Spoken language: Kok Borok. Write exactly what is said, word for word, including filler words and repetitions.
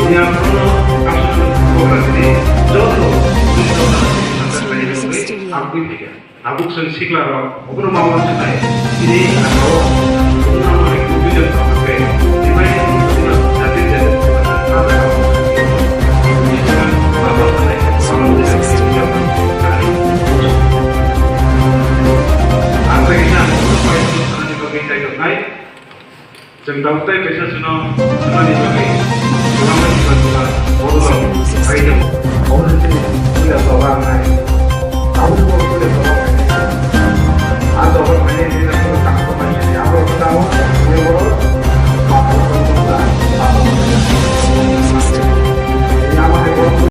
Yang kono kasih program ini joto joto Ang twi phaikha. Tabuk chwng sikla rok obono ma uansuknai. Tini ang o wngmani confusion tongkhe. Tini ang jati jati Ang tei kisa ang kono pai sanani bagwi taijaknai. Chwng tabuk tei kaisa chwngno